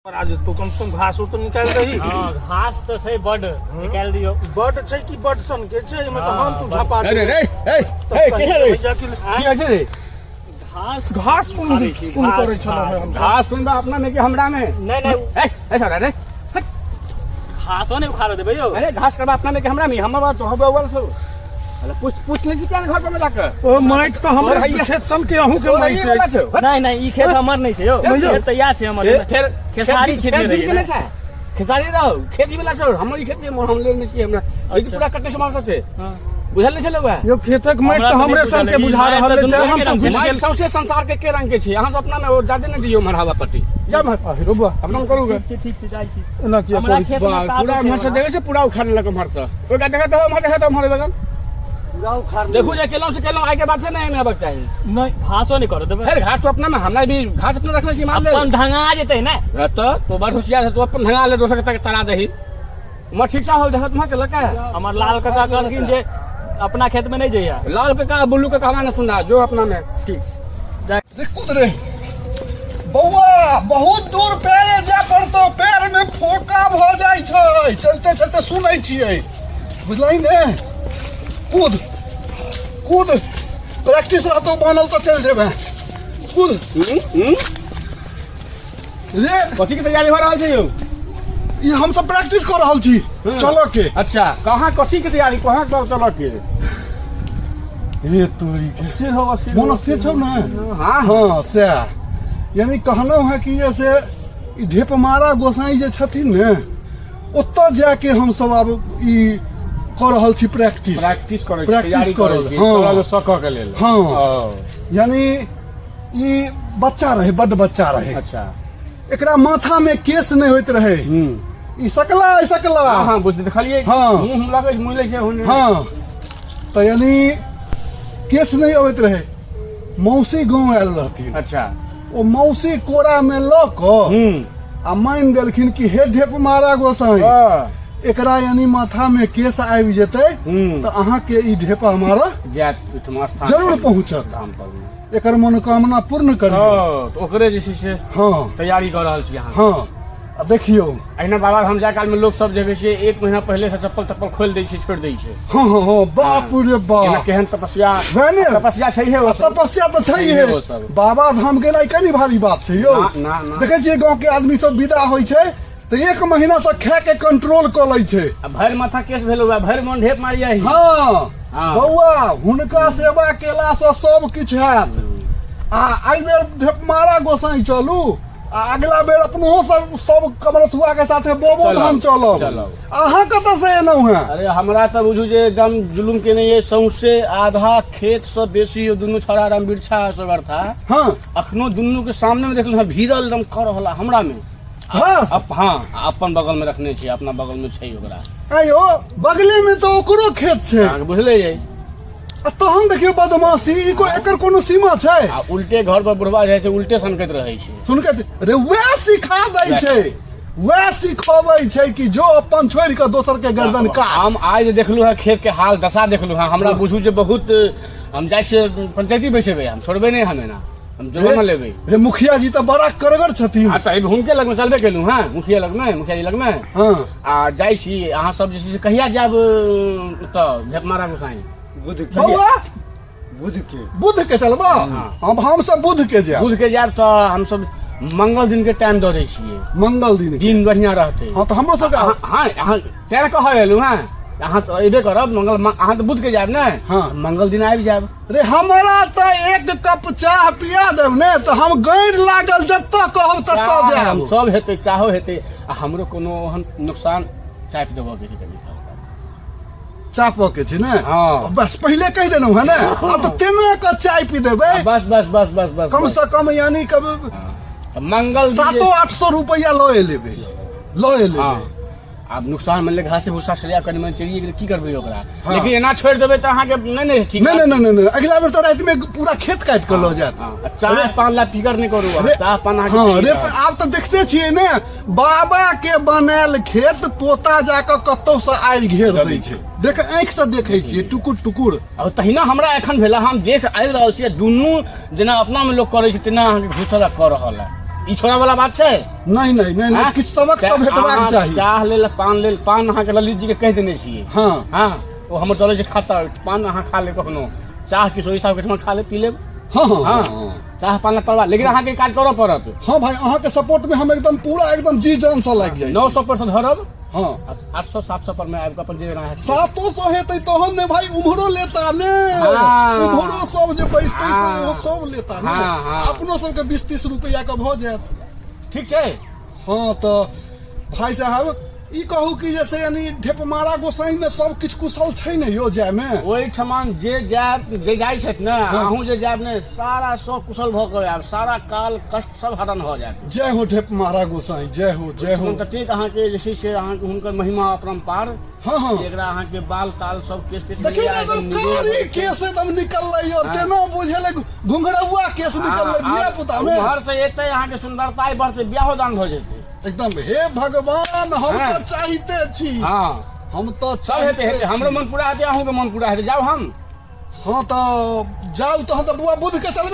पर आज तू कम से कम घास तो निकाल दही। हाँ, घास तऽ छै बड, निकालि दियौ। बड छै कि बड सन के छै एहिमे तऽ हम तू झपा अरे रे ए ए के रे की होइ छै रे? घास घास सुन उखाड़ै छी, सुन घास, करै छलहुँ घास। हम। घास सुनबा अपना में कि हमरा में? नहि नहि। ए ए साला रे। घासो नहि उखाड़ऽ देबै यौ। अरे घास करबा अपना में कि हमरा में? हमर बात तो हबे वाला छौ। अरे पूछ पूछ ले छी क्या घर पर में जाकर। ओ माटि तऽ हमरे तोर हैया। खेत सन के अहूँ के तोर माटि हैया वाला अछि। छौ। नहि नहि, ई खेत हमर नहि छै यौ। भैया। खेत तऽ इएह छै हमर। फेर खेसारी छिटने फेर रहियै ने ने। छै खेसारी रहो खेती वाला छौ हमर ई खेती हम लेने छियै हमरा लेकिन पूरा कटने समान से बुझल नहि छलै वएह। यौ खेतक माटि हमरा तऽ तऽ हमरे नहि सन के बुझल बुझा अछि। रहल ई अछि माटि तऽ हम सब दुनू घुसि माटि गेल। सौंसे संसार के के रंग के छै? अहाँ सब अपना में ओ जादे नहि दियौ उम्हर हवा पट्टी जब अहिरो बा अपना में करू गे। ठीक छै, ठीक छै, जाइ छी। एना किया हमरा करै छी? खेत मे बा, तार पूरा छै एम्हर से ओना। देखे छै पूरा उखाड़ लेलक एम्हर से ओकरा देखा तो एम्हर देखा तो एम्हर बगल देखू जे केलहुँ से केलहुँ। आइ के बाद से नहि एहिमे आबक चाही। नहि, घासो नहि करऽ देबै। फेर घास तो अपना में हमरा भी घास अपना रखने छी मान ले। अपन ढंगा जेतै ने। तो तो बड़ होशियार है तू, अपन ढंगा ले दोसर के तक तड़ा दही। उम्हर ठीक से हो देखत उम्हर के लका है। हमर लाल काका कहलखिन जे अपना खेत में नहीं जइया। लाल के का बुल्लू के कहवा ना सुना जो अपना में। ठीक। रे कूद रे बौआ, बहुत दूर पैरे जाय पड़तौ, पैर में फोका भऽ जाइ छै चलते चलते। सुनै छियै, बुझलही ने? कूद कूद, प्रैक्टिस रहतौ बनल तऽ चलि जेबै। कूद रे। कथी के तैयारी हो रहल छै यौ? ई हम सब प्रैक्टिस कऽ रहल छी चलऽ के। अच्छा, कहाँ कथी के तैयारी, कहाँ कर चलऽ के? रे तोरी के। स्थिर हो, स्थिर। मोन स्थिर छौ ने? हाँ। हाँ, सएह। यानी कहलहुँ हेँ कि जे से ई ढेपमारा गोसाई जे छथिन ने, ओतऽ जाके हमसब आब ई कऽ रहल छी प्रैक्टिस। प्रैक्टिस करै छी। प्रैक्टिस तैयारी करै कऽ छी। रहल, हाँ। चलऽ सकऽ के लेल। हाँ। ओ, यानी ई बच्चा रहे, बड्ड बच्चा रहे। एकरा माथा में केस नहि होइत रहे। ई सकला ई सकला। हाँ हाँ, बुझ देखलियै। हाँ। मुँह लगै छै, मुँह लै छै हुने। हाँ, तऽ यानी केस नहि अबैत रहे। मौसी गाँव आयल रहथिन। ओ मौसी कोरा में लऽ कऽ आ मानि देलखिन कि हे ढेप मारा गोसाई, एकरा यानी माथा में केस आबि जेतै तऽ अहाँके ई ढेपा मारा जायत ओहिठमा स्थान जरूर पर, पहुँचत। धाम पर मे। एकर मनोकामना पूर्ण करियौ। तऽ ओकरे जे छै से तैयारी कऽ रहल छी अहाँ? हाँ, आ देखियौ। अहिना बाबा धाम जाय काल में लोग सब जे छै एक महीना पहले से चप्पल तप्पल खोलि दै छै, छोड़ि दै छै। हाँ हाँ हाँ, बाप रे बाप। एना केहन तपस्या। वएह ने। तपस्या छैहे ओ आ सब। तपस्या तऽ छैहे। छैहे ओ सब। बाबा धाम गेनाइ कनि भारी बात छै यौ। ना, ना, ना। देखै छियै गाँव के आदमी सब विदा होइ छै तऽ एक महीना से खाय के कंट्रोल कऽ लै छै। आ भरि माथा केस भेल हुआ, भरि मन ढेप मारि जाही। हाँ। बौआ, हुनका सेवा केला से सब किछु हैत। आ एहि बेर ढेपमारा गोसाई चलू आ अगला बेर अपनो सब सब कमरथुआ के साथे बोबो चलब, धाम चलब। चलब। अहाँ कतऽ से एलहुँ हेँ? अरे हमरा तऽ बुझू जे एकदम जुलुम केने ये सौंसे आधा खेत से बेसी दुनू छौड़ा राम बिरछा सगरथा। अखनो दुनू के सामने में देखलहुँ हँ, भीड़ल एकदम कर रहल हमरा में। बस। हाँ, अपन बगल में रखने छी, अपना बगल में छै ओकरा। आयो बगले में तो ओकरो खेत छै। अहाँके बुझले ये। आ तहन देखियौ बदमाशी, ई को एकर कोनो सीमा छै? आ उल्टे घर पर बुढ़वा जाइ छै, उल्टे सनकैत रहै छै। सुनकैत रे, वएह सिखा दै छै, वएह सिखबै छै कि जो अपन छोड़ि कऽ दोसर के गर्दन काट। हम आइ जे देखलहुँ हँ खेत के हाल दशा देखलहुँ हँ, हमरा बुझू जे बहुत हम जाइ छियै पंचायती बैसेबै, हम छोड़बै नहि, हम एना हम जुर्माना लेबै। रे मुखिया जी तऽ बड़ा कड़गर छथिन। आ तऽ हुनके लगमे चलबे केलहुँ हँ, मुखिया लगमे, मुखिया जी लगमे। आ जाइ छी। अहाँ सब जे छै से कहिया जायब ओतऽ ढेपमारा गोसाई? बुध के। बौआ। बुध के। बुध के चलबा? हम सब बुध के जायब। बुध के जायब तऽ हम सब मंगल दिन के टाइम दऽ दै छियै। मंगल दिन के। दिन बढ़िया रहतै। हाँ, तऽ हमरो सबके हाँ, अहाँ तें कहऽ एलहुँ हँ, अहाँ तऽ अयबे करब मंगल। अहाँ तऽ बुध के जायब ने? हाँ। मंगल दिन आबि जायब। रे हमरा तऽ एक कप चाह पिया देब ने तऽ हम गैर लागल जतऽ कहब ततऽ चाह जायब। हम सब हेतै, चाहो हेतै आ हमरो कोनो ओहन नुकसान चापि देबऽ के छै कनि सस्ता। चापऽ के छै ने? हाँ। बस पहिले कहि देलहुँ हँ ने, आब तऽ तेना कऽ चाय पी देबै। बस बस बस बस बस। कम से कम यानी कब तऽ मंगल दिन जे- 700-800 रुपैआ लऽ लेबै, लऽ लेबै। हाँ। आब नुकसान मानि लिअ घासे भूसा छलै, आब कनि मनि चलिए गेलै, की करबै ओकरा? हाँ। लेकिन एना छोड़ि देबै तऽ अहाँके नहि नहि ठीक। नहि नहि नहि नहि, अगिला बेर तऽ रातिमे पूरा खेत काटि कऽ लऽ जायत। हाँ, आ चाह पान ला फिकर नहि करू अहाँ। रे- चाह पान अहाँके हाँ चाहिए रे रहत। आब तऽ देखते छियै ने, बाबा के बनायल खेत पोता जाकऽ कतौ से आड़ि घेर दै छै। देख, आँखि से देखै छियै टुकुर टुकुर। आ तहिना हमरा एखन भेला, हम देख आबि रहल छियै दुनू जेना अपना मे लोक करै छै तेना अहाँके घुसल आ कऽ रहल है। ई छोड़ा वाला बात छै? नहि नहि नहि नहि हाँ? किछु सबक तऽ भेटबाक अहाँ चाही। चाह लेल, पान लेल, पान अहाँके ललित जी के कहि देने छियै। हँ। हँ, ओ हमर चलै छै खाता, पान अहाँ खा लेब कखनो, चाह किशोरी साहब के ठमा खा लेब, पी लेब। हँ हँ। हँ, चाह पान परवाह, लेकिन अहाँके ई काज करऽ पड़त। हँ भाई, अहाँके सपोर्ट में हम एकदम पूरा एकदम जी जान से लागि जाइ। 900 पर से धरब। हँ। 800 700 पर में आबि कऽ अपन जे जेना हैत। 700 हेतै तहन ने भाई, उम्हरो लेता ने। हाँ। उम्हरो सब जे बैसतै से हाँ। ओहो सब लेता ने। हाँ, हाँ। अपनो सबके 20-30 रुपैआ के भऽ जायत। ठीक छै। हँ, तऽ भाई साहब, ई कहू कि जैसे यानी ढेपमारा गोसाई में सब किछु कुशल छै ने यो जाय में? ओहिठमान जे जायब, जे जाइ छथि ने, अहूँ जे जायब ने, सारा सब कुशल भऽ कऽ आयब, सारा काल कष्ट सब हरण भऽ जायत। जय हो ढेपमारा गोसाई, जय हो, जय हो। तहन ततेक अहाँके जे छै से अहाँके हुनकर महिमा अपरम्पार। हँ हँ। एकरा अहाँके बाल ताल सब केश तेश देखियौ ने, एकदम कारी केश एकदम निकललै यौ, तेना बुझेलै घुंघरौआ केश निकललै धिया पुता में। उम्हर से एतै अहाँके सुन्दरता बढ़तै, बियाहो दान भऽ जेतै एकदम। हे भगवान, हम हाँ। तऽ चाहिते छी। हँ। हम तऽ सब हेतै, चाहिते हेतै, हमरो छी। मन पूरा हेतै, अहूँके मन पूरा हेतै। जाउ हम। हँ, तऽ जाउ तहन तऽ बुआ बुध के चलबै।